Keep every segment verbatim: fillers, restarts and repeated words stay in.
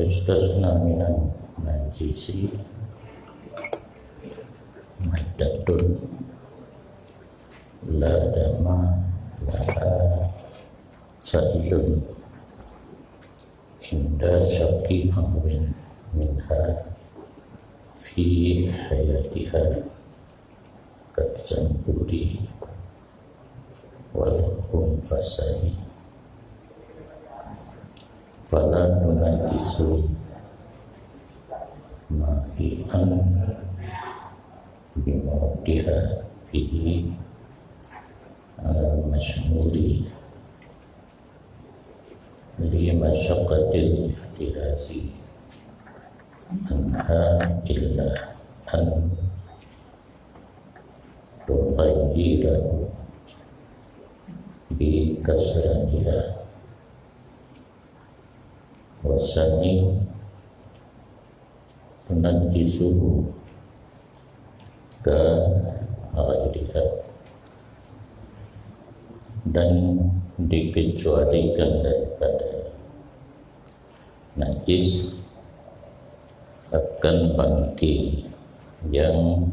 Mustasna minan najisi maittatun la dama laha sa'ilun inda syakki amrin minha fi hayatiha kadzamburi wal khunfasai. Fala nunajjisu mahi'an bimautiha fihi al masyhuri li masyaqqatil ihtirazi anha illa an tughayyirahu bi kasratiha. Wasani tunajjisuhu ka ghairiha, dan dikecualikan daripada najis akan bangke yang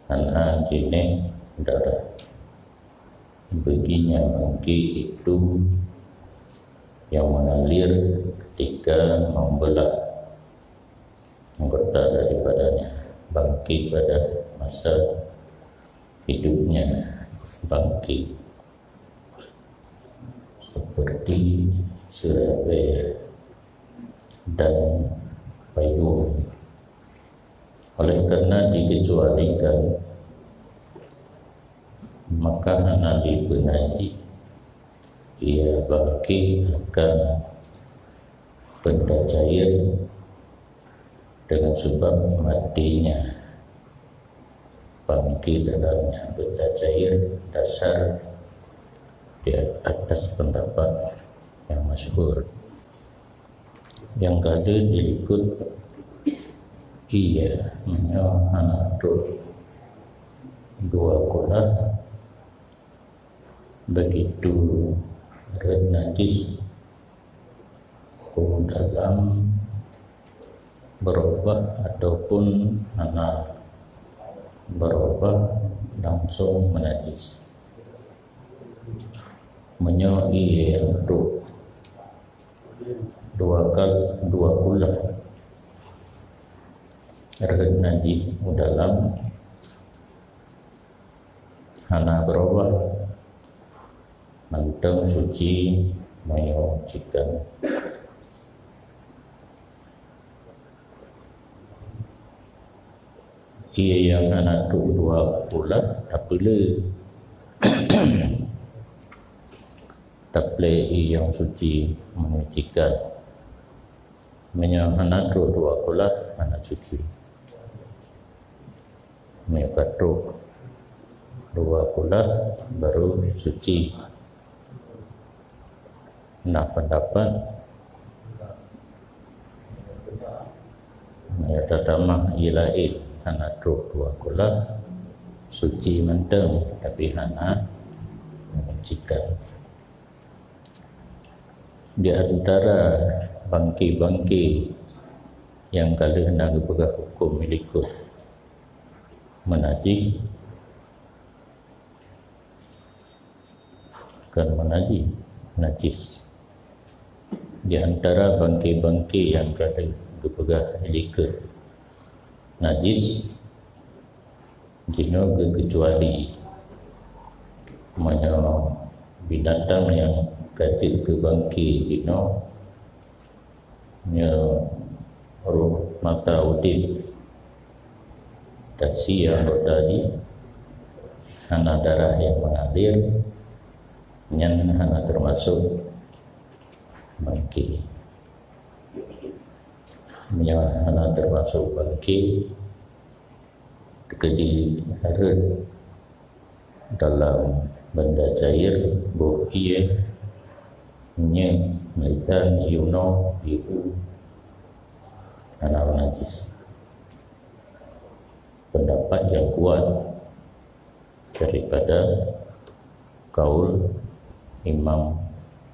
hana jinéh darah. Baginya bangke itu yang mengalir ketika membelah anggota daripadanya, bangke pada masa hidupnya bangke, seperti seurabée dan payung. Oleh karena dikecualikan, maka hana jipeunaji ia bangke akan benda cair dengan sebab matinya bangke dalamnya benda cair dasar di atas pendapat yang masyhur. Nyang ka lheueh dilikot, iya, meunyoe hana trok dua kulah, begitu rhët najis u dalam beurubah ataupun hana beurubah, langsong meunajis. Meunyoe ié nyang trok dua kal-, dua kulah rhët najis u dalam, hana beurubah, mantong suci meunyoe cikan. Ié nyang hana trok dua kulah tapeulé. Tapeulé ié nyang suci meunyoe cikan. Meunyoe hana trok dua kulah, hana suci. Meunyoe ka trok dua kulah, baru suci. Na pendapat, meunyoe tatamah ié laén hana trok dua kulah, suci mantong, tapi hana menyucikan. Di antara bangke-bangke nyang ka lheueh na geupeugah huköm likot meunajih, bukan meunajih, najis. Di antara bangke-bangke nyang ka lheueh geupeugah likot najis, jinoe geukeucuali meunyoe binatang nyang ka jeuet keu bangke jinoe nyoe roh mata udeb, tasi anggota jih, hana darah nyang meungalir, nyan hana teumasok bangke. Meunyoe hana teumasok bangke, teukeudi rhët dalam banda cair, boh ié, nyeh, meuitan, ié unoe, ié u, hana najis. Pendapat nyang kuat daripada kaul Imam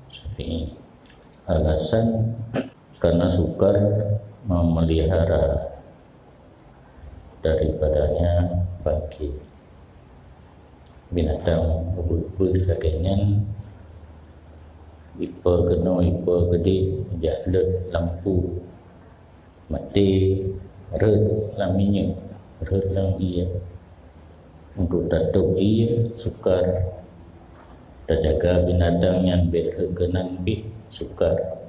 Syafi'i. Alasan Karena sukar memelihara daripadanya bangke. Binatang ubit-ubit lagèe nyan, ipe keunoe ipe keudeh, jak leuet lampu, maté, rhot lam minyeuk, rhot lam ié. Untuk tatôb ié sukar, tajaga binatang nyan bèk rhot keunan pih sukar.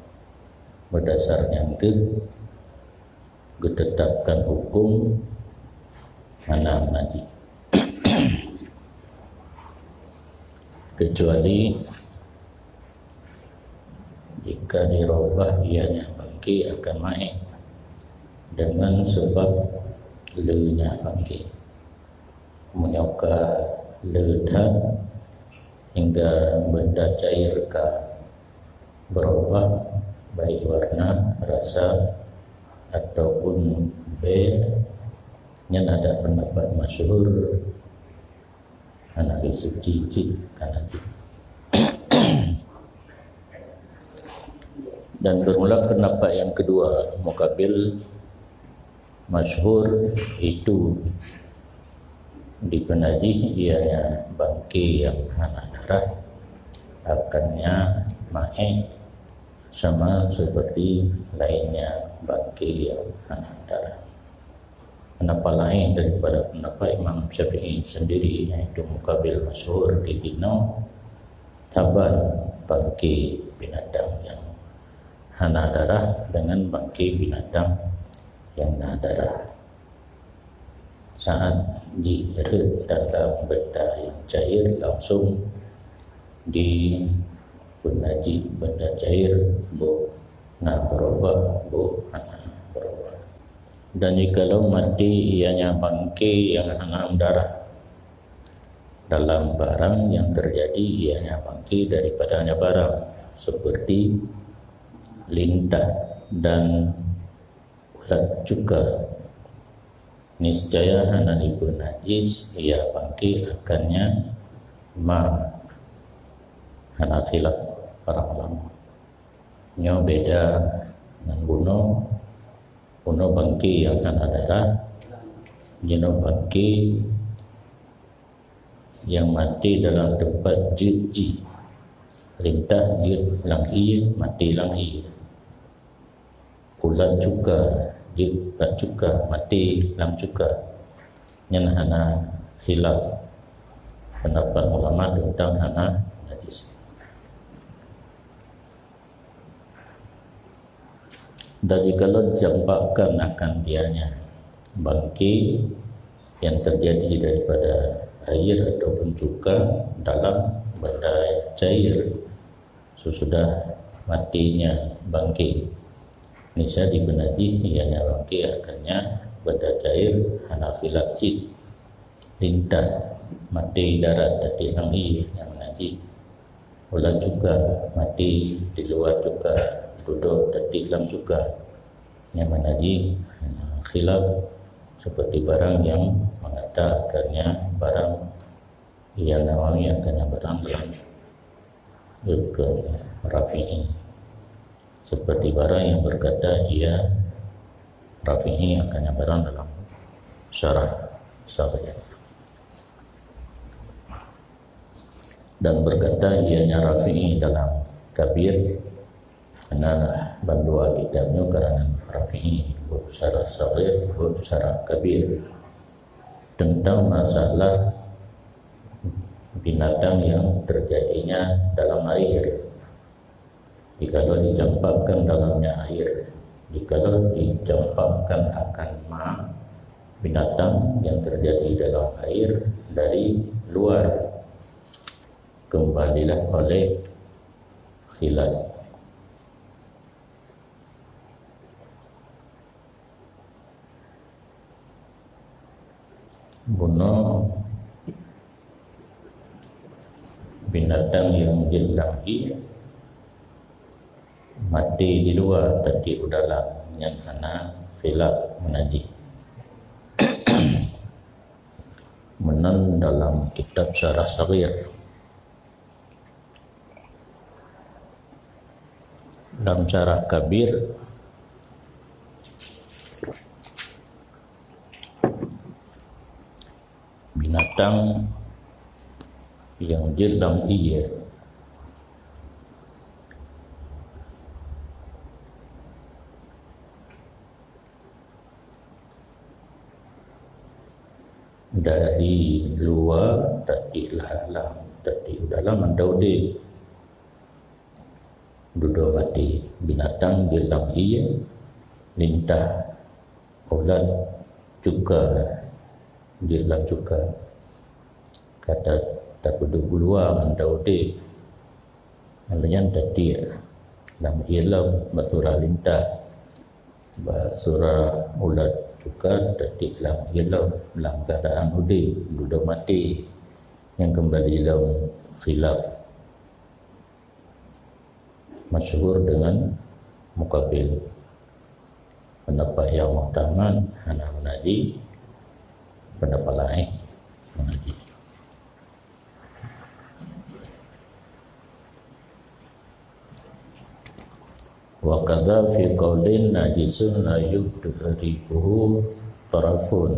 Berdasar nyan kheueh geutetapkan huköm hana meunajih. Kecuali jika dirubah ianya bangke akan maé dengan sebab leunya bangke. Meunyoe ka lé that hingga benda cair ka berubah, baik warna, rasa, ataupun bèe, nyan ada pendapat masyhur, hana suci cit kana cit. Dan bermula pendapat yang kedua, mukabil masyhur itu dipeunajih ianya bangke yang hana darah, akannya maé sama seperti lainnya bangke yang hana darah. Pendapat laén daripada pendapat Imam Syafi'i sendiri, yaitu mukabil masyhur di Dino, saban bangke binatang yang hana darah dengan bangke binatang yang na darah. Saat jih rhot dalam benda yang cair, langsung dipeunajih benda cair, boh na berubah, boh hana berubah. Dan jikalau maté ianya bangke yang hana darah dalam barang yang terjadi ianya bangke daripadanya barang, seperti lintah dan ulat cuka, niscaya hana dipeunajih ia bangke akannya ma, hana khilaf para ulama. Nyoe beda ngon bunoe, bunoe bangke yang hana darah, jinoe bangke yang maté dalam teumpat jeuet jih. Lintah jeuet lam ié, maté lam ié. Ulat cuka jeuet bak cuka, maté lam cuka. Nyan hana khilaf pendapat ulama tentang hana najis. Dan jikalau dicampakkan akan ianya bangke yang terjadi daripada air ataupun cuka dalam benda cair sesudah matinya bangke, niscaya dipeunajih ianya bangke akannya benda cair, hana khilaf cit. Lintah maté darat, teuntèe lam ié, nyan meunajih. Ulat cuka maté di luwa cuka, dudoe teuntèe lam cuka, nyan meunajih. Khilaf seperti barang yang mengatakannya barang yang Nawawi akannya barang dalam ke Rafi'i. Seperti barang yang berkata ia Rafi'i akannya barang dalam syarah Saghir. Dan berkata ianya Rafi'i dalam Kabir, karena bandua kitab nyoe karangan Rafi'i, buet syarah Saghir, buet syarah Kabir, tentang masalah binatang yang terjadinya dalam air. Jikalau dicampakkan dalamnya air, jikalau dicampakkan akan ma, binatang yang terjadi dalam air dari luar, kembalilah oleh khilaf. Bunoe binatang nyang jeuet lam ié, maté di luwa, teuntèe u dalam, nyan hana khilaf meunajih. Meunan dalam kitab Syarah Saghir. Lam Syarah Kabir, Binatang nyang jeuet lam ié. Dari luwa tatiek lam dalam, tatiek u dalam mantong udeb. Dudoe maté. Binatang jeuet lam ié, lintah, ulat, cuka jeuet lam cuka. Ka ta-, tapeuduek u luwa mantong udeb. Lalu nyan tatiek lam ié lom, bak surah lintah, bak surah ulat, cuka tatiek lam ié lom, lam keuadaan udeb, dudoe maté. Nyang keumbali lom khilaf. Masyhur deungon muqabil. Pendapat nyang muhtamad hana meunajih, pendapat laén meunajih. Wa kadza fi qaulin najisun la yudrikuhu tarafun.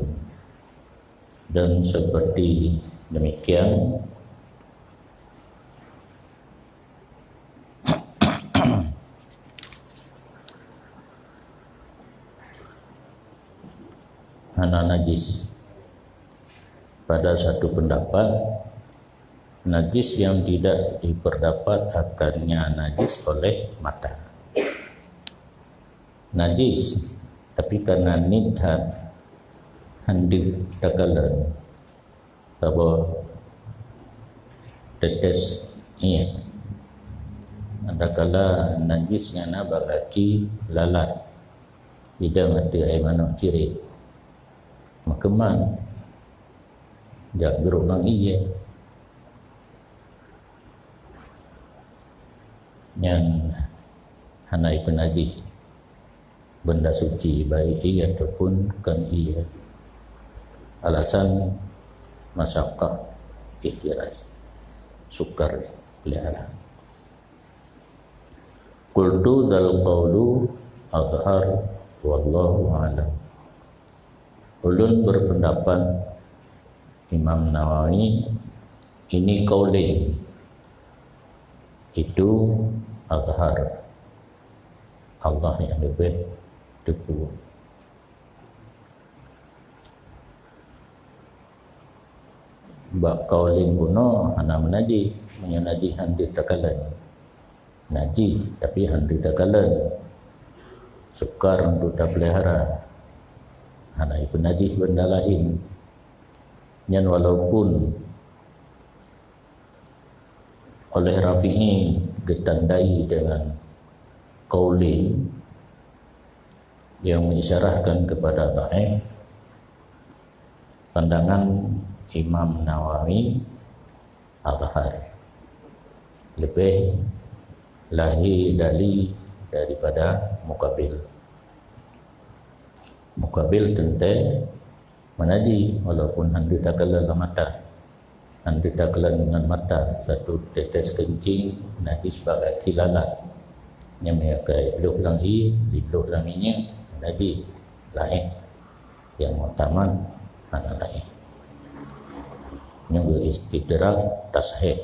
Dan seperti demikian, hana najis. Pada satu pendapat, najis yang tidak diperdapat akannya najis oleh mata. Najis, tapi karena niet that, han deuh takalon, saboh tetes ié. Adakala najis nyang na bak gaki lalat, idong ateueh ai manok cirek, meukeumang jak geurok lam ié. Nyan hana ipeunajih benda suci, baik ié ataupun kon ié. Alasan masyaqqah, ihtiraz, sukar pelihara. Qultu dzal qaulu azhar wallahu a'lam. Ulôn berpendapat, Imam Nawawi, ini qaulin, itu azhar, Allah yang lebih teupeu. Bak qaulin bunoe hana meunajih, meunyoe najih han deuh takalon. Najih, tapi han deuh takalon. Sukar untuk tapelihara. Hana ipeunajih benda laén. Nyan walaupun oleh Rafi'i geutandai dengan qaulin yang mengisyarahkan kepada dhaif, pandangan Imam Nawawi azhar, lebih lahé dali daripada muqabil. Muqabil teuntée meunajih, walaupun han deuh takalon lam mata. Han deuh takalon deungon mata, satu tetes keuncing najis bak gaki lalat. Nyan meunyoe ka ibloh lam ié, ibloh lam minyeuk, najis, laén. Nyang muhtamad hana laén. Nyoe geu-istidrak tashih.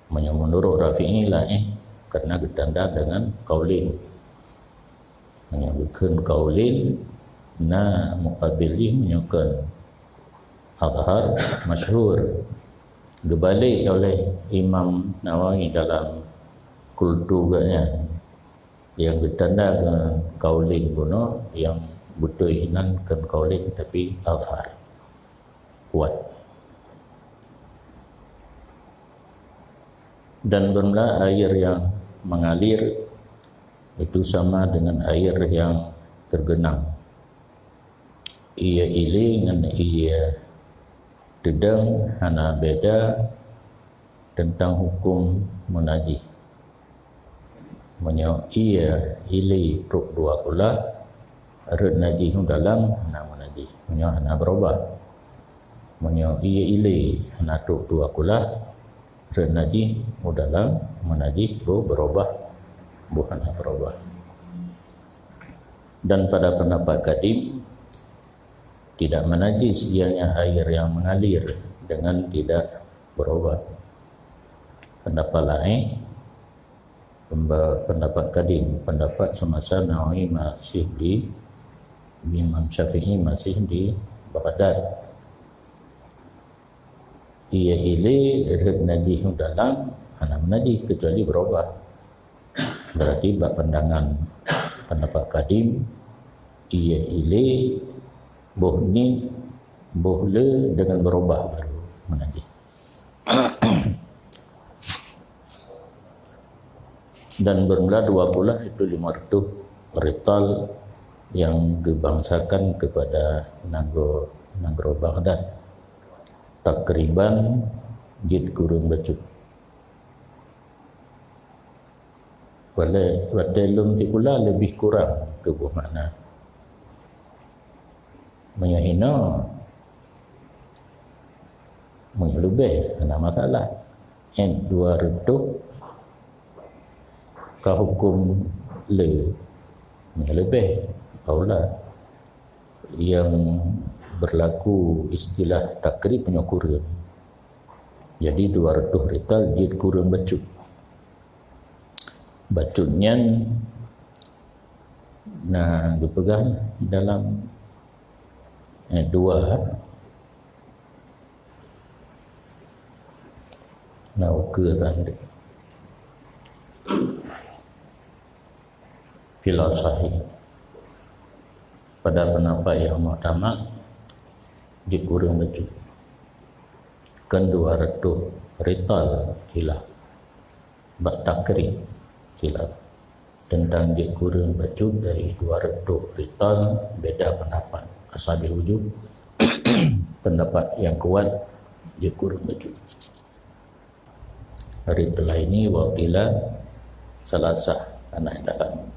Meunyoe meunurot Rafi'i laén, karena geutanda deungon qaulin. Meunyoe geukheun qaulin, na muqabil jih meunyoe kon azhar masyhur. Geubalek oleh Imam Nawawi dalam Qultu geuh nyan, nyang geutanda keu qaulin bunoe, nyang beutôi inan kon qaulin tapi azhar, kuat. Dan bermula air yang mengalir itu sama dengan air yang tergenang. Ié ilé ngon ié teudong hana beda teuntang huköm meunajih. Meunyoe ié ilé trok dua kulah, rot najih u dalam hana meunajih, meunyoe hana beurubah. Meunyoe ié ilé hana trok dua kulah, rot najih u dalam meunajih boh beurubah, boh hana beurubah. Dan pada pendapat kadim, Tidak menajis ianya air yang mengalir dengan tidak berobat. Pendapat lain, pemba-, pendapat kadim, pendapat semasa Nawawi masih di, Imam Syafi'i masih di Baghdad. Ia ilé rhot najih dalam hana menajih kecuali berubah. Berarti bak pandangan pendapat kadim, ia ilé boh ni, boh le dengan berubah baru menajih. Dan bermula dua kulah itu lima ratus rital yang dibangsakan kepada nanggroe, nanggroe Baghdad. Takriban jeuet kureueng bacut. Watée, watée lom sikula lebih kurang tuboh makna. Meunyoe hinoe, meunyoe leubeh, hana masalah. Nyan dua reutôh ka huköm le, meunyoe leubeh, aula. Yang berlaku istilah takrib meunyoe kureueng. Jadi dua reutôh rital jeuet kureueng bacut. Bacut nyan na geupeugah dalam, eh, dua na ukeue tadi. Filosofi. Pada pendapat yang muktamad, jeuet kureueng bacut. Kan dua reutôh rital khilaf. Bak takrib khilaf. Tentang jeuet kureueng bacut dari dua reutôh rital beda pendapat. Ashabil wujuh, pendapat yang kuat jeuet kureueng bacut. Hari telah ini wakila salasah anak dalam.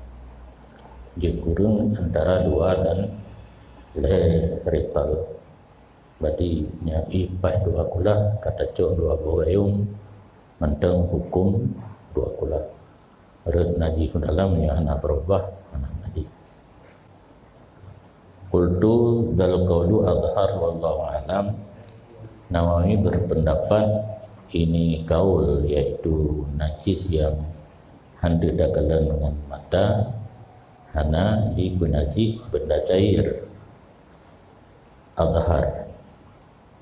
Jeuet kureueng antara dua dan lhée rital. Berarti nyan ipat dua kulah, ka tacok dua boh gayong, mantong huköm dua kulah. Rhot najih dalam nyang hana berubah, hana najih. Qultu dzal qaulu azhar wallahu a'lam. Nawawi berpendapat ini kaul, yaitu najis yang hana deuh takalon ngon mata, hana dipeunajih benda cair. Azhar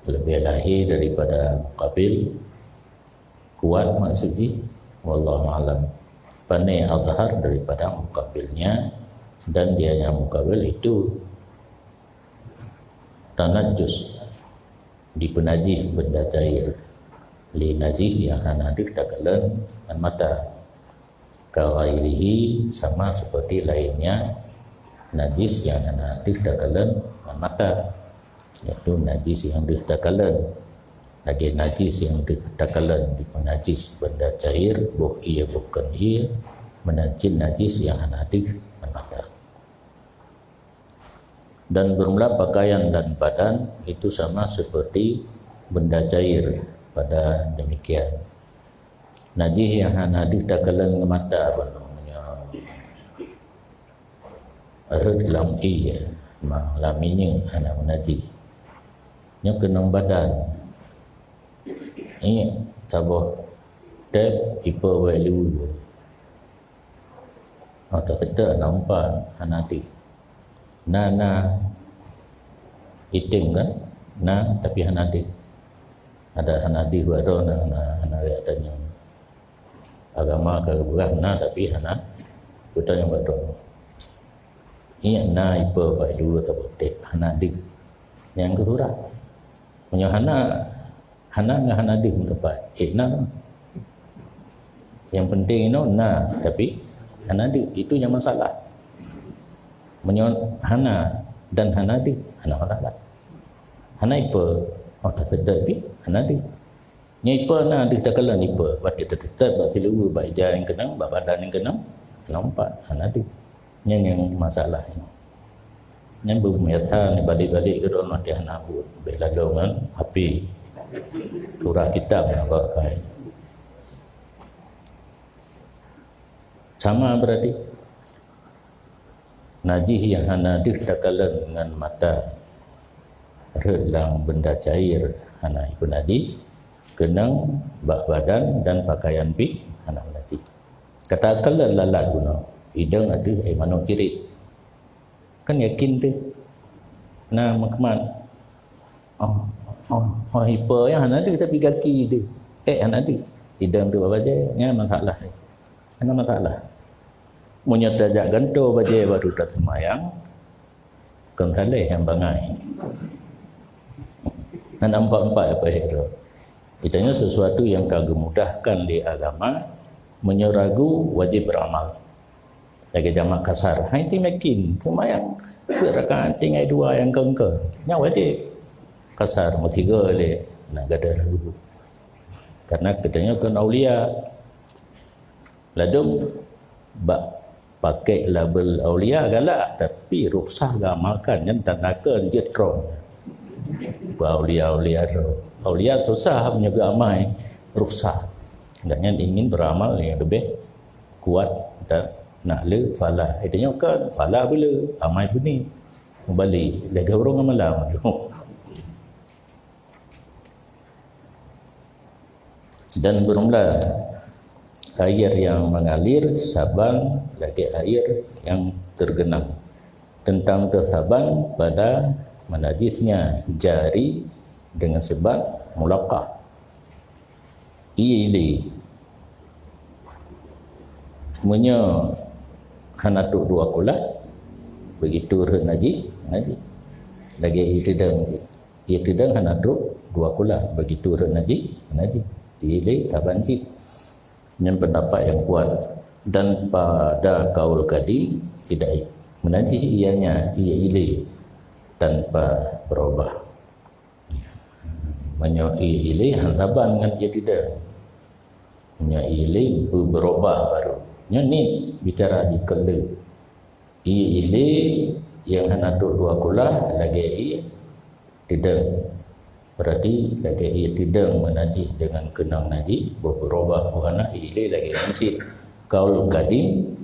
lebih lahé daripada muqabil. Kuat maksud jih, wallahu a'lam. Pane azhar daripada muqabilnya, dan dianya muqabil itu tanajus, dipeunajih benda cair, lé najih yang hana deuh takalon ngon mata. Ka ghairihi, sama seperti lainnya, najis yang hana deuh takalon ngon mata, yaitu najis yang deuh takalon. Lagée najis yang deuh takalon dipeunajis benda cair, boh ié boh kon ié, meunan cit najis yang hana deuh ngon mata. Dan bermula pakaian dan badan itu sama seperti benda cair pada demikian. Najih yang hana deuh takalon ngon mata, bunoe nyoe rhot lam ié, ma-, lam minyeuk hana meunajih. Nyoe keunong badan. Ingat, saboh tép ipe wai lu. Oh, tak ada nampak, hana deuh. Na, na item kan? Na, tapi hana deuh. Ada hana deuh, ada na, na, hana riak tanyong. Agama ka geupeugah na, tapi hana beutanyong bak droe. Ingat na ipe bak dua saboh tép, hana deuh. Nyang keu surah. Meunyoe hana, hana ngon hana deuh meuteumpat. Eh, na. Yang penting inoe na, tapi hana deuh. Itu yang masalah. Meunyoe hana dan hana deuh, hana masalah. Hana ipe, oh, taseudot pih, hana deuh. Nyan ipe na deuh takalon ipe, bak teuteuteuet bak siluweue, bak ija nyang keunong, bak badan nyang keunong, nampak, hana deuh. Nyan nyang masalah nyoe. Nyan beumeuyatha ni balik-balik keudroe watée hana buet, beh laloe ngon H P. Surah kitab nyang bak hai. Sama berarti. Najih yang hana deuh takalon ngon mata. Rhot lam benda cair hana ipeunajis, keunong bak badan dan pakaian pih hana meunajis. Kata kalon lalat bunoe, idong ateueh, eh, manok cirit. Kan yakin teuh. Na meukeumah. Oh, oh, oh, ipe nyang hana deuh, tapi gaki deuh. Eh, hana deuh. Idong teuh bak bajée, nyan masalah. Hana masalah. Meunyoe tajak gantoe bajée baru taseumayang, kon saléh nyang bangai. Hana empat-empat apa hero. Itanyoe sesuatu nyang ka geumudahkan lé agama, meunyoe ragu wajéb beramal. Lagée jamak kasar, hai ti yakin, seumayang peuet rakaat tinggai dua nyang keungkeu, nyan wajéb. Kasar meusigoe lé na gadoh ragu. Karena geutanyoe kon aulia. Ladôm bak pakék label aulia galak, tapi rukhsah geuamalkan nyan tanda keu jeuet droe. Bak aulia-aulia droe. Aulia susah meunyoe geuamai rukhsah. Dan nyan ingin beramal nyang leubeh kuat dan nak le falah. Itanyoe kan falah beuleu, amai beuni. Mubali, lagée ureuëng amalan. Dan bermula air yang mengalir saban lagée air yang tergenang. Tentang teusaban pada menajisnya jari dengan sebab mulaqah. Ié ilé. Meunyoe hana trok dua kulah, begitu rhot najih, najih. Lagée ié teudong cit. Ié teudong hana trok dua kulah, begitu rhot najih, najih. Ié ilé saban cit. Nyan pendapat yang kuat. Dan pada kaul kadim, tidak menajih ianya, ié ilé, tanpa berubah. Meunyoe ié ilé han saban ngon ié teudong. Meunyoe ié ilé beu-, beurubah baru. Nyoe ni bicara di keuleuh. Ié ilé nyang hana trok dua kulah lagée ié teudong. Berarti lagée ié teudong meunajih deungon keunong najih, beu-, beurubah buhana ié ilé lagée nyan cit. Kaul kadim,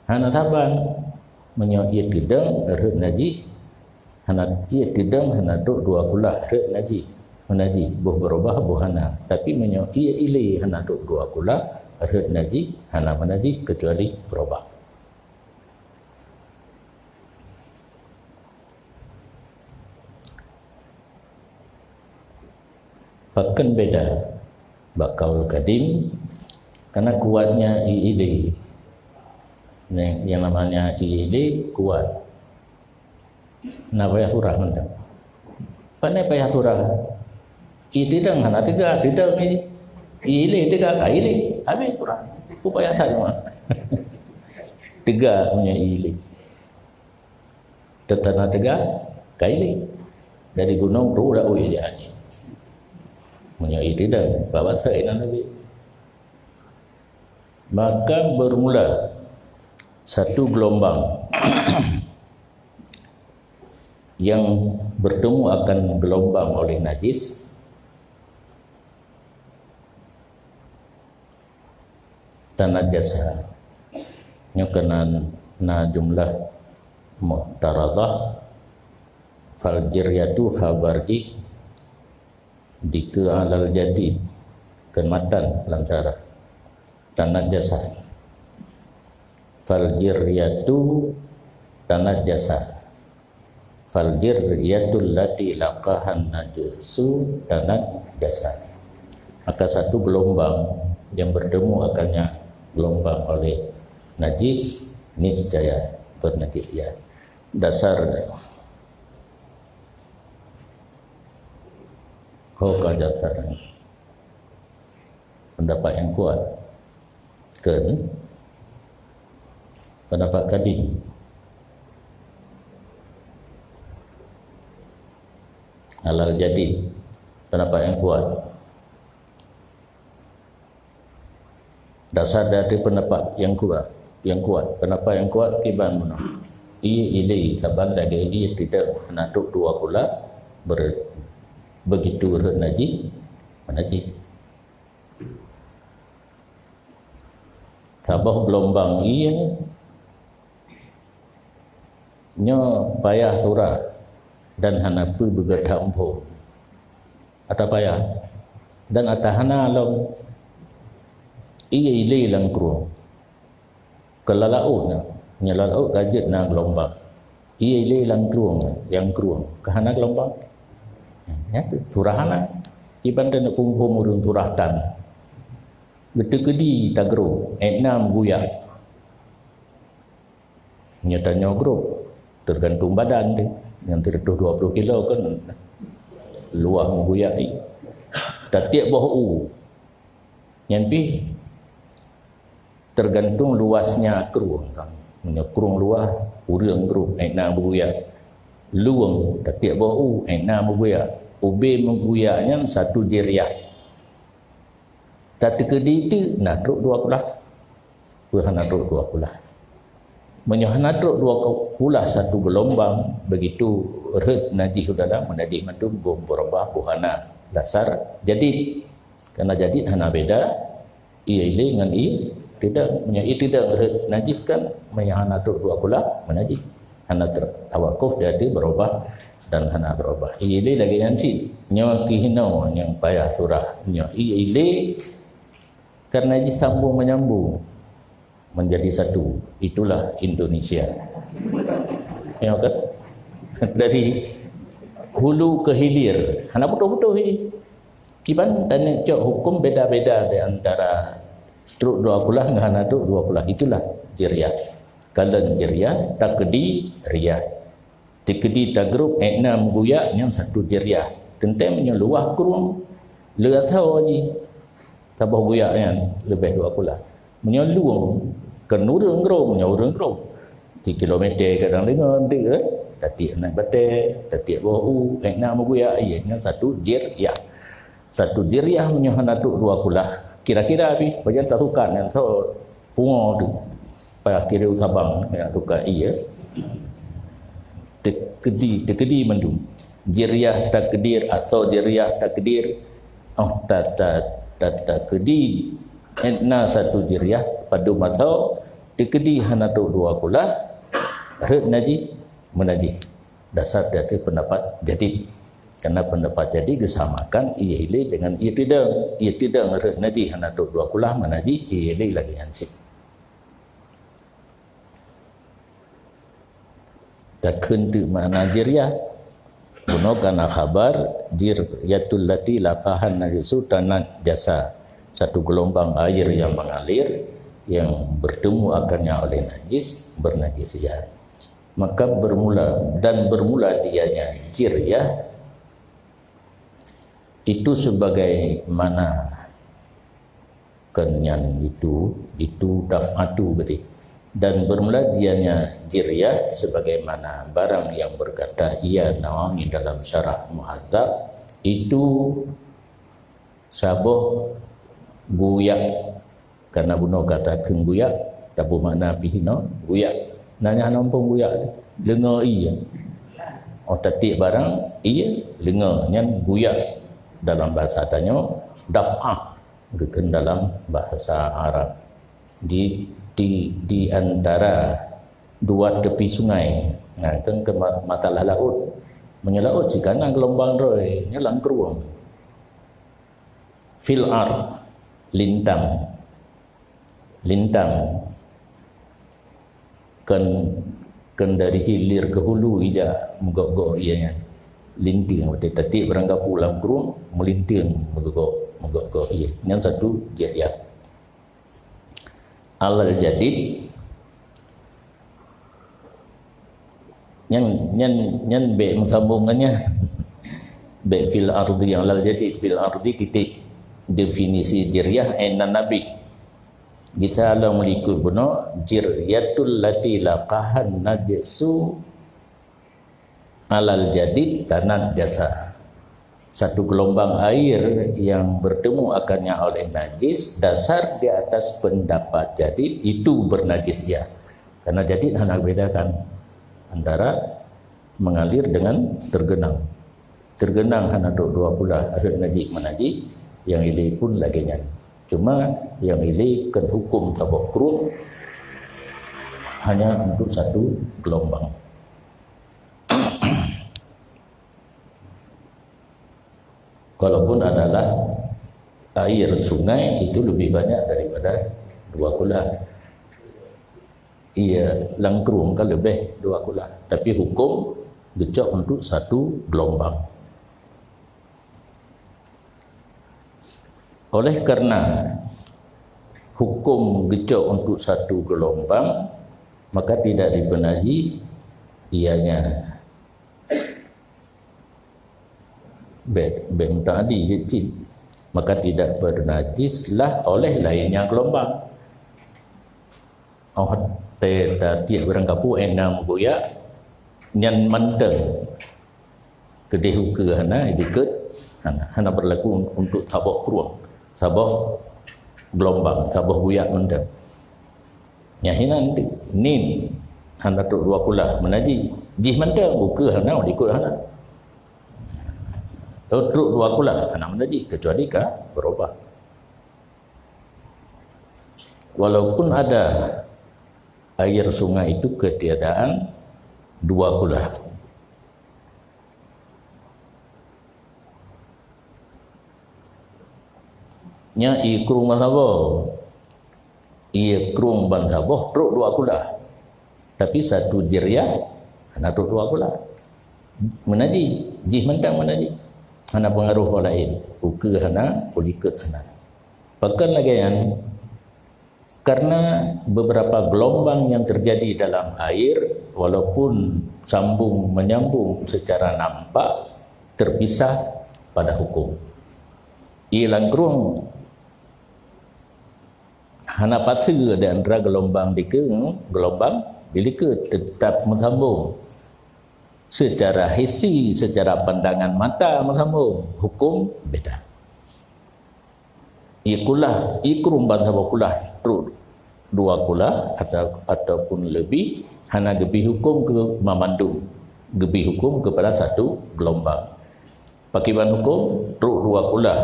hana saban. Meunyoe ié teudong rhot najih, hana, ié teudong hana trok dua kulah rhot najih, meunajih, boh beurubah boh hana. Tapi meunyoe ié ilé hana trok dua kulah rhot najih, hana meunajih keucuali beurubah. Pakon beda? Bak kaul kadim, karena kuatnya ié ilé. Yang, yang namanya ié ilé kuat. Na payah surah mantong. Pane payah surah? Ié teudong hana teuga, teudong ié. Ié ilé teuga ka ilé. Habis surah. Peue payah that teuma? Teuga punya ié ilé. Teutana teuga, ka ilé. Dari gunong, ru dak ui jak angén. Meunyoe ié teudong, bak basa inan Nabi. Maka bermula satu gelombang yang bertemu akan gelombang oleh najis, tanajasa. Nyoe keunan na jumlah mu'taradah, fal jiryatu khabar jih dikeue alal jadid, keumatan lam syarah. Tanajasa. Fal jiryatu tanajasa. Fal jiryatul lati laqahan najsu tanajjasat. Maka satu gelombang yang bertemu akannya gelombang oleh najis, niscaya bernajis ia. Dasar. Ho ka dasar. Pendapat yang kuat. Kan? Pendapat kadim. Alal jadid. Pendapat yang kuat. Dasar dari pendapat yang kuat. Yang kuat. Pendapat yang kuat kiban bunoe. Ié ilé saban lagée ié teudong hana trok dua kulah ber-, begitu rhot najih, najih. Saboh gelombang ié nyoe payah surah. dan hana peue beugét that muphom. Ata payah dan ata hana lom ié ilé lam krueng. Keu lam laôt na, nyoe lam laôt ka jeuet na geulombang. Ié ilé lam krueng, nyang krueng ka hana geulombang. Nyan keuh surah hana. Kiban teuneuk peuhom ureuëng surah tan. Geuteukeudi tagrob, ék na meuguyak. Nyoe tanyoe grob, teugantung badan teuh. Nyang sireutôh dua ploh kilo kan luwah meuguyak. Tatiek boh u. Nyan pih teugantung luwasnya krueng. Meunyoe krueng luwah, ureuëng grob, ék na meuguyak. Lueng, tatiek boh u, ék na meuguyak. Ubé meuguyak nyan satu jiryah. Tateukeudi teuk na trok dua kulah. Peue hana trok dua kulah? Meunyoe hana trok dua kulah satu geulombang, begitu rhët najih u dalam, meunajih mandum bom beurubah buhana dasar jadid. Karena jadid hana beda ié ilé ngon ié teudong. Meunyoe ié teudong rhët najih kan, meunyoe hana trok dua kulah, meunajih. Hana ter-, tawakuf di ateueh beurubah dan hana beurubah. Ié ilé lagée nyan cit. Nyoe keuh inoe nyang payah surah. Nyoe ié ilé karena jisambung menyambung menjadi satu. Itulah Indonesia. Ya kan? Dari hulu ke hilir. Hana beutôi-beutôi. Kiban dan cok hukum beda-beda di antara trok dua kulah ngon hana trok dua kulah. Itulah jiryah. Kalon jiryah, takdi riyah. Teukeudi tagrob ék na meuguyak nyan satu jiryah. Teuntée meunyoe luwah krueng, le asoe jih. Saboh guyak nyan leubeh dua kulah. Meunyoe lueng, keu ureuëng grob, meunyoe ureuëng grob. Di kilometer kadang deungon, di, eh, tatiek aneuk batée, tatiek boh u, ék na meuguyak, ié nyan satu jiryah. Satu jiryah meunyoe hana trok dua kulah. Kira-kira pih, pajan tasukat nyan, so, pungo tu. Payah kira u Sabang, ya, tukar ié. Teukeudi, teukeudi mandum. Jiryah takdir, asoe jiryah takdir. Oh, ta, ta, ta, teukeudi ék na satu jiryah, padum asoe, teukeudi hana trok dua kulah, rhët najih, meunajih. Dasar di ateueh pendapat jadid. Karena pendapat jadid geusamakan ié ilé dengan ié teudong. Ié teudong rhët najih hana trok dua kulah, meunajih, ié ilé lagée nyan cit. Takheun teuk makna jiryah. Bunoe kana khabar, jiryatul lati laqahan najisu tanajjasa. Satu gelombang air yang mengalir, yang bertemu akannya oleh najis, bernajis ia. Maka bermula, dan bermula dianya jiryah, itu sebagaimana kan nyan itu, itu daf'atu berarti. Dan bermula dianya jiryah sebagaimana barang yang berkata ia Nawawi dalam syarah Muhadzab, itu saboh guyak. Karena bunoe kata kheun guyak, tabu makna pih inoe guyak. Nanya nampung guyak, leungo ié. Oh, tatiek barang, ié, leungo, nyan guyak dalam bahasa tanyoe, daf'ah. Geukheun dalam bahasa Arab. Di, di, di antara dua tepi sungai. Nah, kan ke ma-, masalah laôt. Meunyoe laôt cit kana geulumbang droe, nyoe lam krueng. Fil ard, lintang. Lintang. Kan, kan dari hilir ke hulu ija meugok-gok ié nyan. Linting, berarti tatiek barang gapu lam krueng, meulinteng meugok-gok, meugok-gok ié. Nyan satu jiryah. Alal jadid. Nyan, nyan, nyan bék meusambong ngon nyan. Bék fil ardi, alal jadid, fil ardi titik. Definisi jiryah, eh, nan nabi. Gisa lom likot bunoe, jiryatul lati laqahan najsu alal jadid tanajjasa. Satu gelombang air yang bertemu akannya oleh najis, dasar di atas pendapat jadid itu bernajis ia. Karena jadid hana bedakan antara mengalir dengan tergenang. Tergenang hana trok dua kulah, rhët najih meunajih, nyang ilée pun lagée nyan. Cuma nyang ilée kon huköm saboh krueng hanya untuk satu gelombang. Walaupun adalah air sungai itu lebih banyak daripada dua kulah. Iya, lam krueng kan lebih dua kulah. Tapi hukum geucok untuk satu gelombang. Oleh karena hukum geucok untuk satu gelombang, maka tidak dipenaji ianya. Bek, bek muta'adi jeuet cit. Maka tidak bernajislah oleh lainnya gelombang. Oh, teuh tatiek barang kapu, eh, na meuguyak, nyan mantong. Keudeh ukeue hana, dikeue hana, hana berlaku untuk saboh krueng, saboh gelombang, saboh guyak mantong. Nyan hinan tu, nin hana trok dua kulah, meunaji. Jih mantong, ukeue hana, dikeue hana. Trok dua kulah, hana meunaji, kecuali ka berubah. Walaupun ada air sungai itu ketiadaan dua kulah. Nya ié krueng bansaboh. Ié krueng bansaboh trok dua kulah. Tapi satu jiriah hana trok dua kulah. Meunaji, jih mantong meunaji. Hana pengaruh ho laén. Ukeue hana, ulikot hana. Pakon lagée nyan? Karena beberapa gelombang yang terjadi dalam air, walaupun sambung menyambung secara nampak, terpisah pada hukum. Ié lam krueng hana paseue di antara gelombang dikeue ngon gelombang bilikeue, tetap meusambung. Secara hissi, secara pandangan mata meusambung, hukum beda. Ié kulah, ié krueng bansaboh kulah trok dua kulah atau, ataupun lebih, hana geubri hukum keu mamandum, geubri hukum keupada satu gelombang. Pakriban hukum, trok dua kulah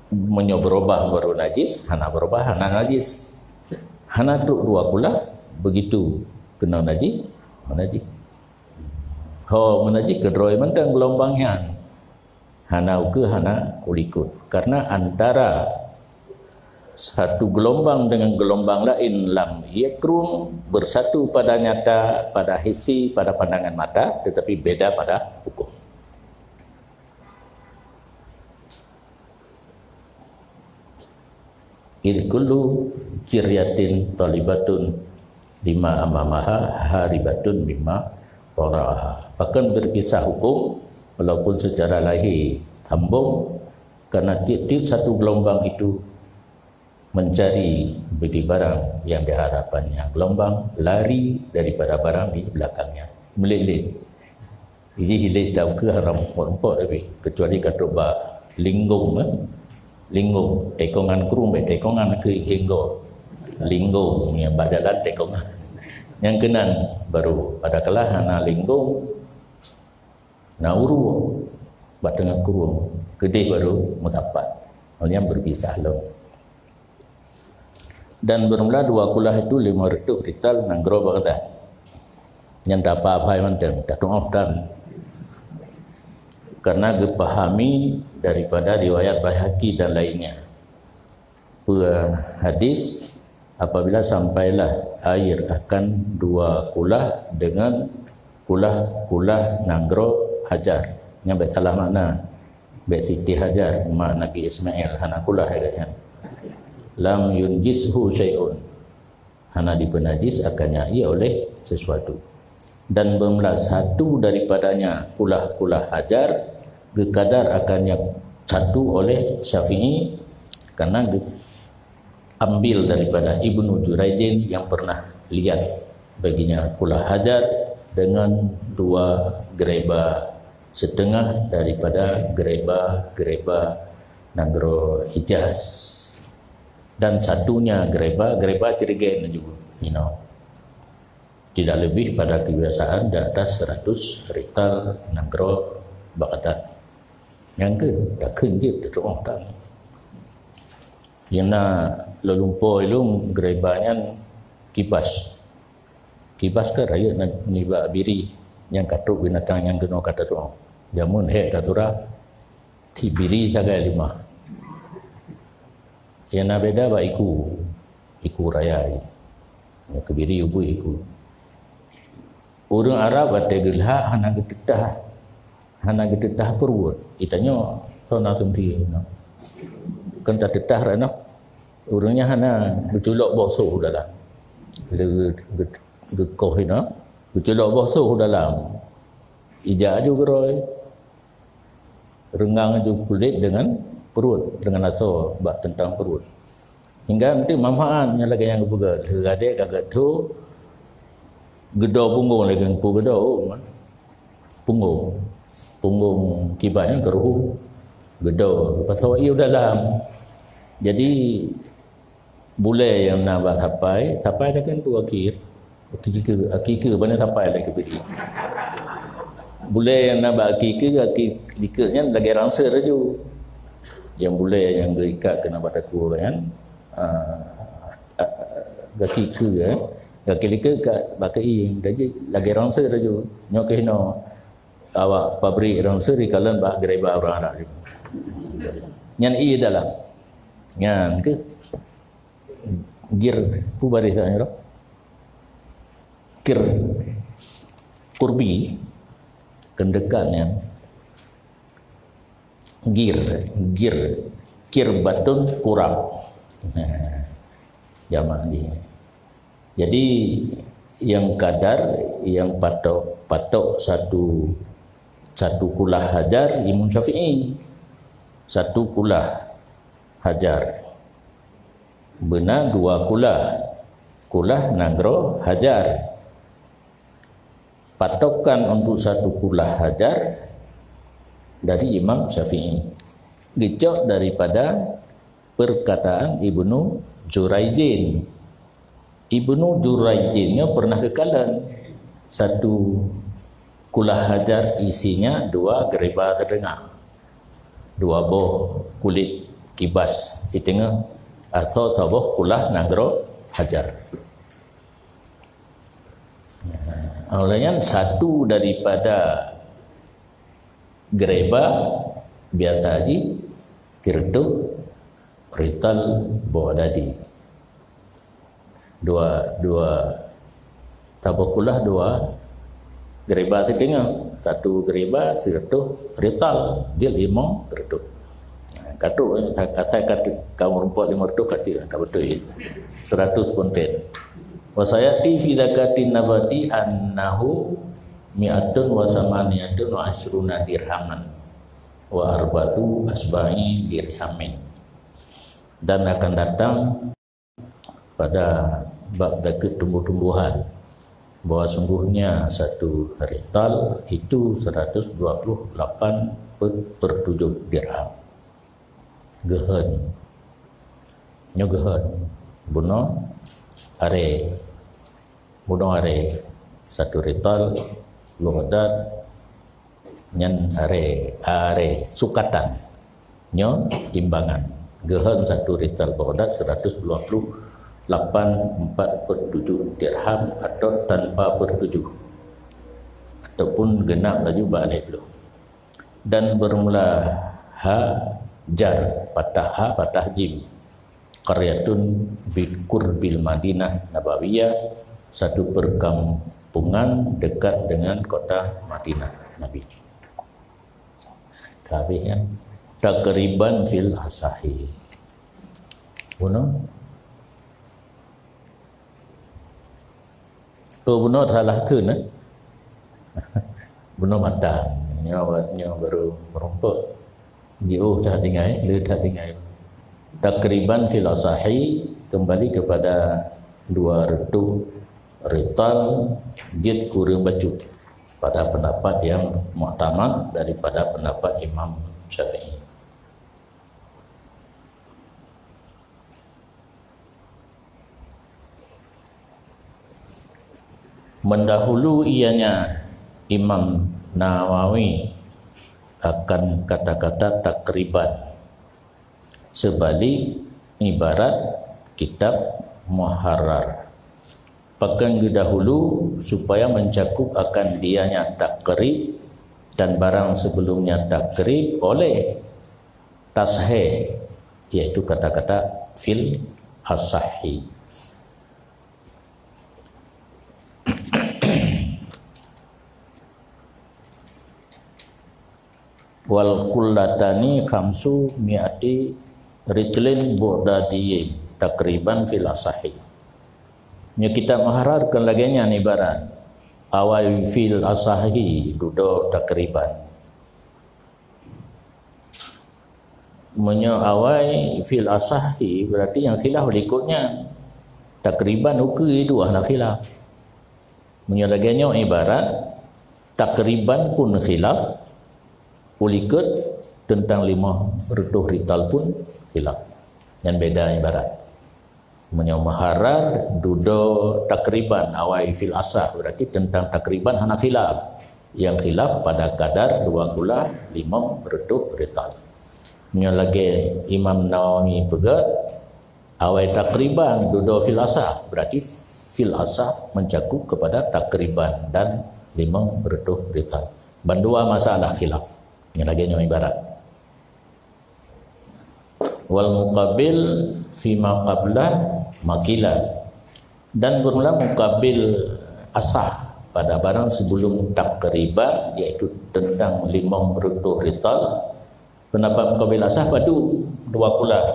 meunyoe berubah baru najis, hana berubah hana najis. Hana trok dua kulah, begitu keunoe najis, najis. Ho meunaji keudroe mantong geulumbang nyan. Hana ukeue, hana ulikot. Karena antara satu geulumbang dengan geulumbang laén lam ié krueng bersatu pada nyata, pada hissi, pada pandangan mata, tetapi beda pada hukum. Idh kullu jiryatin thalibatun lima amamaha haribatun mimma wara'aha. Pakon berpisah hukum, walaupun secara lahir sambung, karena tiap-tiap satu gelombang itu mencari bagi barang yang diharapkannya. Gelombang lari daripada barang di belakangnya. Melilit. Jih ilée taukeue haram reumpok-reumpok tapi, kecuali ka trok bak linggong, eh. Linggong, tekongan krueng, bak tekongan keu hinggong. Linggong, nyang bak jalan tekongan. Nyang keunan baru pada keulahan na linggong, na uruek bak teungoh krueng, keudeh baru meusapat. Nyan berpisah lom. Dan bermula dua kulah itu lima ratus rital nanggroe Baghdad. Nyan tapa-apai mantong, tatuoh tan. Karena geupahami daripada riwayat Baihaqi dan lainnya. Peue hadis, apabila sampailah air akan dua kulah dengan kulah-kulah nanggroe Hajar. Nyan bèk salah makna. Bèk Siti Hajar, mak Nabi Ismail, hana kulah agaknya. Lam yunjishu syai'un. Hana dipeunajis akannya ia oleh sesuatu. Dan bermula satu daripadanya kulah-kulah Hajar, geukadar akannya satu oleh Syafi'i, karena ge-, ambil daripada Ibnu Juraijin yang pernah lihat baginya kulah Hajar dengan dua gereba setengah daripada gereba-gereba nanggroe Hijaz. Dan satunya gereba, gereba tirgen juga, you know. Tidak lebih pada kebiasaan di atas seratus rital nanggroe Baghdad. Nyang keu takheun jeuet teutuoh tan. Nyang na lôn lumpoe lôn gereba nyan kibas. Kibas ka rayeuk na-, nibak biri nyang ka trok binatang nyang keunoe ka tatuoh. Jameun hék tatura. Sibiri sagai limah. Nyang na beda bak iku, iku raya jih. Nyang keubiri ubit iku. Ureuëng Arab watée geulhak hana geuteutah, hana geuteutah peuruet. Itanyoe soe na teunti na. Kan tateutah rot noh. Ureuëng nyan hana, geuculok boh soh dalam. Lé geu-, geu-, geukoh ina, geuculok boh soh dalam. Ijak aju geurôi. Reungang aju kulét deungon peuruet, deungon asoe bak teuntang peuruet. Hingga nanti manfaat nyang lagée nyang geupeugah. Lheueh gadée ka geuthô, geudoe punggong lagée geupeu geudoe, oh, punggong. Punggong kiban nyan keuruhu geudoe, geupasoe ié dalam. Jadi, bulée nyang na bak sapai, sapai dah kan tu akik. Akik, akik, akik, mana sapai lagi beri. Bulée nyang na bak akik, akik likot nyan lagée ransel laju. Nyang bulée nyang geuikat keunan bak takue nyan, ah, ah, akik, eh. Akik likot ka bak keuieng, jadi lagée ransel laju. Nyoe keuh inoe awak pabrik ransel dikalon bak geureuba ureuëng Arab. Nyan ié dalam. Nyan keuh. Gir, peue baréh tanyoe? Kir, kurbi, keundeukatan nyan. Gir, gir, kirbatun kurab. Nah, jamak dia. Jadi, nyang kadar, nyang patok, patok satu, satu kulah hajar Imam Syafi'i. Satu kulah hajar. Beuna dua kulah. Kulah nanggroe hajar. Patokan untuk satu kulah hajar dari Imam Syafi'i. Geucok daripada perkataan Ibnu Juraijin. Ibnu Juraijin nyoe pernah geukalon satu kulah hajar isinya dua geureuba siteungoh. Dua boh kulét kibas siteungoh atau saboh kulah nanggroe hajar. Oleh nyan satu daripada geureuba biasa jih sireutoh rital Baghdadi. Dua, dua, saboh kulah dua geureuba siteungoh. Satu geureuba sireutoh rital, jeuet limong sireutoh. Ka trok, ka, ka, ka, ka meurumpok limong reutôh ka trok, ka beutôi. Seratus pun trok. Wa sayati fi zakatin nabati annahu mi'atun wa samaniyatun wa isruna dirhaman wa arba'atu asba'i dirhamin. Dan akan datang pada bab zakat tumbuh-tumbuhan, bahwa sungguhnya satu rital itu seratus dua puluh lapan per, per tujuh dirham. Geuheun. Nyoe geuheun. Bunoe aré. Bunoe aré. Satu rital, Baghdad, nyan aré, aré sukatan. Nyoe timbangan. Geuheun satu rital Baghdad seratus dua puluh lapan empat per tujuh dirham atau tanpa per tujuh. Ataupun genap laju bak lhèe ploh. Dan bermula ha jar, patah ha, patah jim. Qaryatun bi qurbil Madinah Nabawiyah, satu perkampungan dekat dengan kota Madinah Nabi. Ka habéh nyan. Takriban fil asahi. Bunoe? Oh, bunoe salah kheun, eh? Bunoe mantong. Nyoe, nyoe baru meurumpok. Jiôh that tinggai, le that tinggai. Takriban fil asahi, kembali kepada dua reutôh rital, jeuet kureueng bacut. Pada pendapat yang muktamad daripada pendapat Imam Syafi'i. Mendahului ianya Imam Nawawi akan kata-kata takriban. Seubalik ibarat kitab Muharrar. Pakon geudahulu supaya mencakup akan dianya takrib dan barang sebelumnya takrib oleh tasheh, yaitu kata-kata fil asahi. Wal kullatani khamsu mi'ati ritlin bu'dadiyin takriban fil asahi. Nyoe kitab Muharrar kon lagée nyan ibarat awai fil asahi dudoe takriban. Meunyoe awai fil asahi, berarti nyang khilaf likot nyan. Takriban ukeue dua na khilaf. Meunyoe lagée nyoe ibarat, takriban pun khilaf, ulikot teuntang lima reutôh rital pun khilaf. Nyan beda ibarat. Meunyoe muharrar dudoe takriban awai fil asah, berarti teuntang takriban hana khilaf. Nyang khilaf pada kadar dua kulah limong reutôh rital. Meunyoe lagée Imam Nawawi peugah, awai takriban dudoe fil asah, berarti fil asah mencakup kepada takriban dan limong reutôh rital. Bandua masalah khilaf. Nyang lagée nyoe ibarat. Wal muqabil fima qabla makila. Dan bermula muqabil asah pada barang sebelum takriban, yaitu teuntang limong reutôh rital. Pendapat muqabil asah padub dua kulah.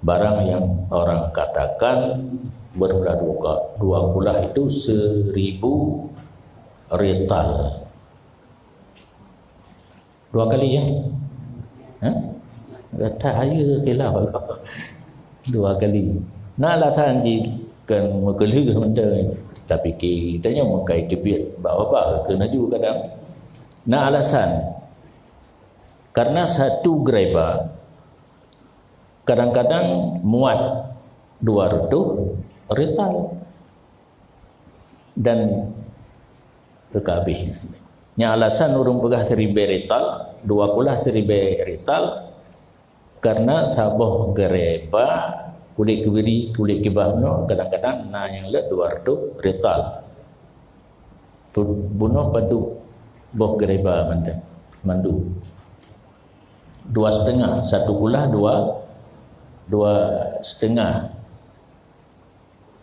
Barang yang orang katakan bermula dua, dua kulah itu seribu rital. Dua kali, ya? Ha? Kata saya khilaf. Dua kali. Na alasan jih kan meukeuleuh mantong. Tapi kita nyoe meukai teubiet bak babah keu laju kadang. Na alasan. Karena satu greba kadang-kadang muat dua reutôh rital. Dan teuka habéh. Nyan alasan ureuëng peugah siribée rital, dua kulah siribée rital, karena saboh greba kulét keubiri, kulét keubah bunoe kadang-kadang na nyang leuet dua reutôh rital. Bu-, bunoe padub boh greba mantong, mandum. Dua setengah, satu kulah dua, dua setengah.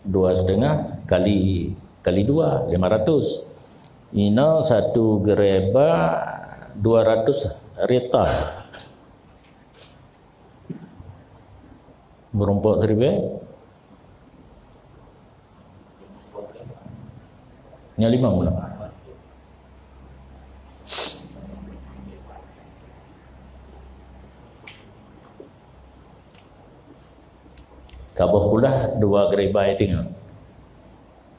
Dua setengah kali, kali dua, lima ratus. Inoe satu greba dua ratus rital. Meurumpok siribée. Nyan limong bunoe. Saboh kulah dua greba teungoh.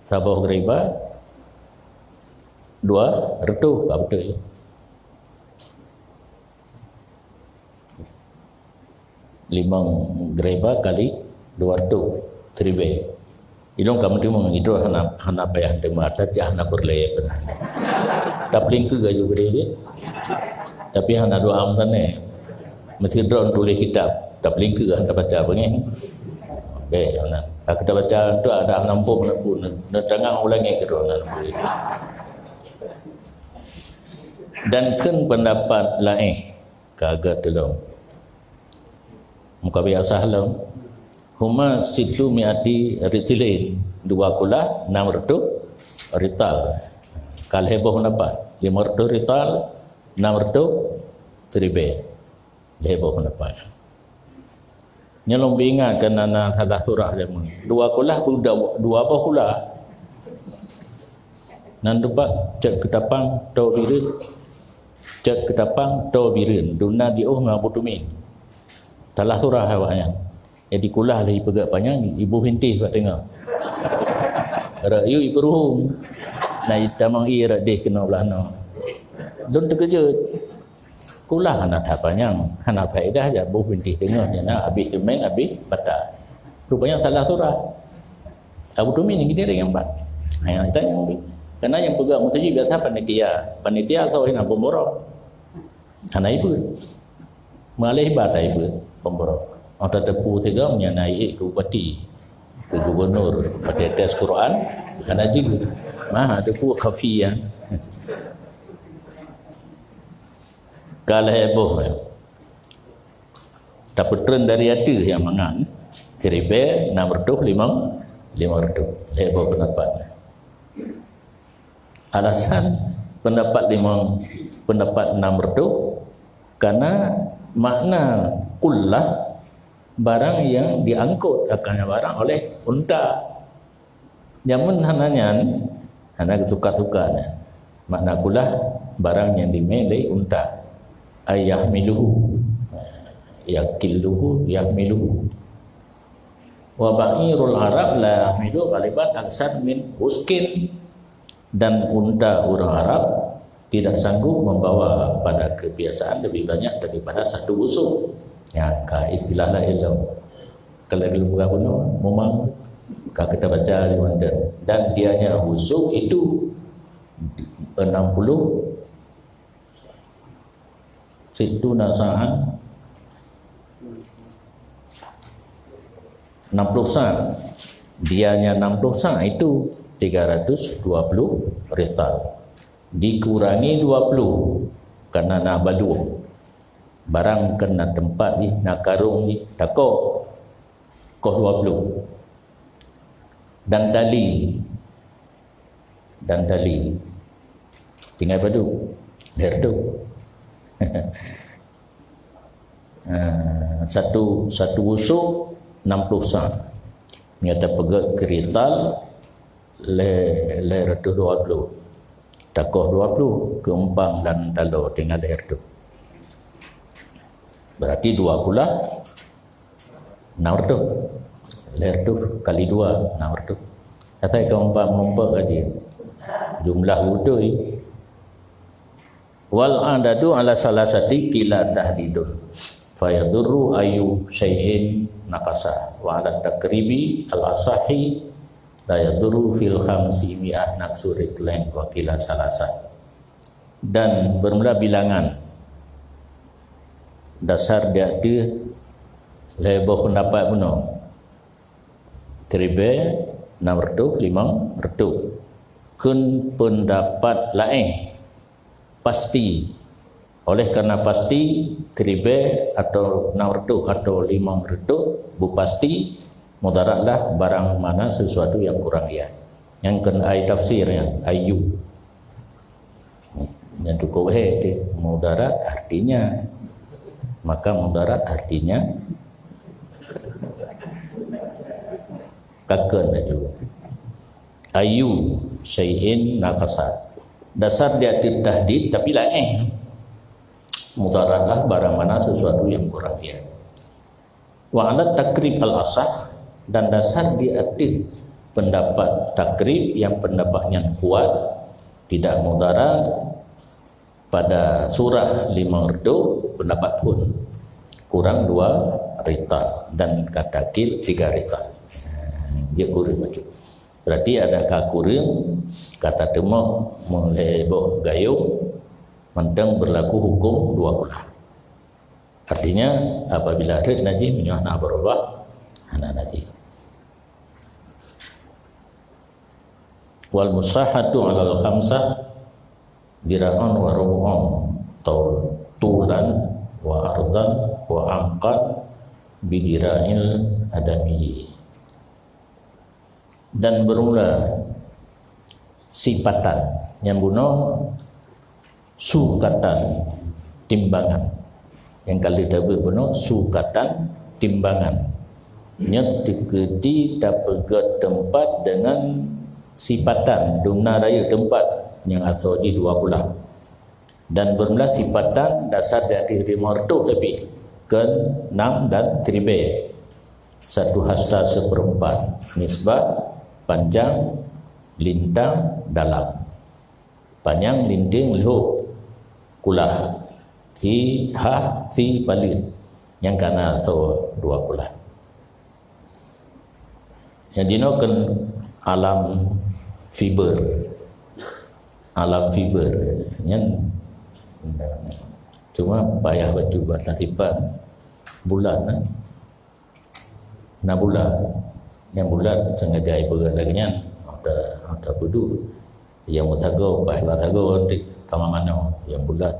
Saboh greba dua reutôh, ka beutôi. Limong greba kali dua reutôh, siribée. Ilong ka meuteumé, idroe hana, hana payah teuma, tajak hana peureulée peue na. Tapeulingkeue aju geude jih. Tapi hana dua am sané. Meuseu droe tuléh kitab, tapeulingkeue hana tabaca beungéh. Beh, hana. Ka tabaca tu ada hana muphom na pun, na tangang ulangé keudroe na. Dan kheun pendapat laén, ka geuteulong. Muka biasa lom. Huma sittu mi'ati ritlin, dua kulah enam reutôh rital. Ka lhée boh pendapat, lima reutôh rital, enam reutôh siribée. Lhée boh pendapat. Nyoe lôn beuingat keu na, na salah surah jameun. Dua kulah, dua, dua boh kulah. Nan teumpat cok keutapang toe bireuen, cok keutapang toe bireuen, dum na jiôh ngon Abu Tumin. Salah surah awaknyan. Jadi kulah lé ipeugét panyang, iboh bintéh bak teungoh. Rot yue ipeuruhueng. Na itamong ié rot déh keunoe blah noe. Lôn teukeujot. Kulah hana that panyang, hana faedah jak boh bintéh teungoh, nyang na abéh seumén, abéh bata. Rupanya salah surah. Abu Tumin nyang geudiring nyang ban. Nah, nyang tan nyang bi. Karena nyang peugah meuseujid biasa panitia. Panitia soe nyang pemborok. Hana ibu. Mengalih ibadah ibu pemborok. Orang teupeu tiga meunyo na ié keu bupati, keu gubernur, bupati tes Quran, hana jeuet. Mah teupeu khafi ya. Ka lhée boh. Tapeutreun dari ateueh nyang mangat, siribèe nam reutôh limong, limong reutôh. Lhèe boh peundapat. Alasan peundapat limong, peundapat nam reutôh, karena makna kullah barang yang diangkut akan barang oleh unta. Jameun hana nyan, hana geusuka-suka nyan. Makna kullah, barang nyang dimè lé unta. Ay yahmiluhu. Yakilluhu, yahmiluhu. Wa ba'irul Arab la yahmilu ghaliban aksar min wuskin. Dan unta ureuëng Arab tidak sanggup membawa pada kebiasaan lebih banyak daripada satu wusuk. Ya, ka istilah laén lom. Kalau belum buka bunoe, memang ka kita baca di mantan. Dan dianya wusuk itu enam puluh, sittuna sa'an, enam puluh sa'. Dianya enam puluh sa' itu tiga ratus dua puluh rital. Dikurangi dua puluh, karena na balueng. Barang keu na teumpat jih, na karong jih, takoh. Koh dua puluh. Dan tali. Dan tali. Tinggai padum? Lhèe reutôh. Ah, satu, satu wusuk enam puluh sa'. Nyoe tapeugèt keu rital lhèe, lhèe reutôh dua puluh. Takoh dua puluh, keu umpang dan taloe tinggai lhèe reutôh. Berarti dua kullah enam reutôh. Lhèe reutôh kali dua, enam reutôh. Asai ka umpang meurumpok ka jih. Jumlah beutôi. Wal adadu ala salasati qila tahdidun. Fayadurru ayu syai'in naqasa. Wa ala takribi al asahi la yadurru fil khamsi mi'ah naqsu ritlain wa qila salasa. Dan bermula bilangan dasar di ateueh lhèe boh peundapat bunoe. Siribèe nam reutôh limong reutôh. Kheun peundapat laén pasti. Oleh karena pasti, siribèe atau nam reutôh atau limong reutôh beupasti mudarat lah barang mana sesuatu yang kurang ia. Nyang kheun ai tafsir nyan, ayu. Nyang cukup he teuh, mudarat artinya. Maka mudarat artinya ka kheun laju. Ayu syai'in naqasa. Dasar di ateueh tahdid, tapi laén. Mudarat lah barang mana sesuatu yang kurang ia. Wa ala takrib al asah, dan dasar di ateueh pendapat takrib yang pendapat nyan kuat, tidak mudarat, pada surah limong reutôh pendapat phôn kurang dua rital dan kata kil tiga rital. Jeuet kureueng bacut. Berarti adak ka kureueng, ka tateumoh meulhèe boh gayông, mantong berlaku hukum dua kullah. Artinya, apabila rhët najih, meunyoe hana beurubah, hana najih. Wal musahatu alal khamsah dira'un wa rubu'un taul-, tulan wa ardan wa amqan bidira'il adami. Dan bermula sipatan nyang bunoe sukatan timbangan. Nyang ka lheueh tabeuet bunoe sukatan timbangan. Nyoe teukeudi tapeugèt teumpat deungon sipatan, dumna rayeuk teumpat nyang asoe jih dua kullah. Dan bermula sipatan dasar dari limong reutôh leubeh, kheun nam dan siribèe. Satu hasta seperempat, nisbah, panjang, lintang, dalam. Panyang lintieng lhôk kullah, si hah, si paleuet, nyang kana asoe dua kullah. Nyang jinoe kheun alam fiber. Alam fiber nyan cuma payah bacut bak sipat bulat, eh. Na bulat. Nyang bulat sengaja ibarat lagèe nyan. Ada, ada budu. Yang meusagoe, bah meusagoe nanti kama manoe. Yang bulat,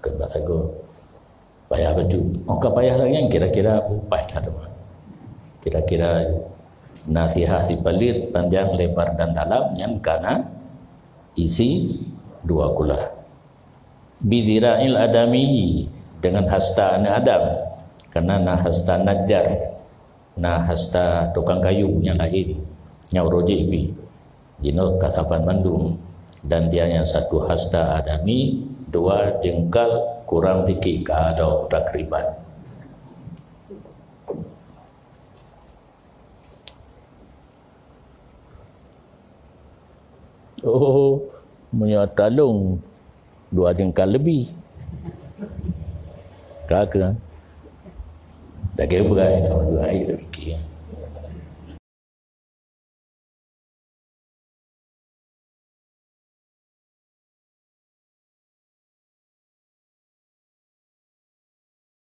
keu meusagoe. Payah beutôi. Oh, ka payah lagée nyan kira-kira, oh, payah that. Kira-kira nasihah sipalit panjang lebar dan dalam nyan kana isi dua kulah. Bidzira'il adami, dengan hasta aneuk Adam. Karena na hasta najjar, na hasta tukang kayu nyang laén, nyang rojih pi. Jinoe ka saban mandum. Dan dia nyang satu hasta adami, dua jengkal kurang sikit ka ada takriban. Oh, meunyoe talong dua jengkal lebih. Ka ke? Daging peugah, dua air lebih.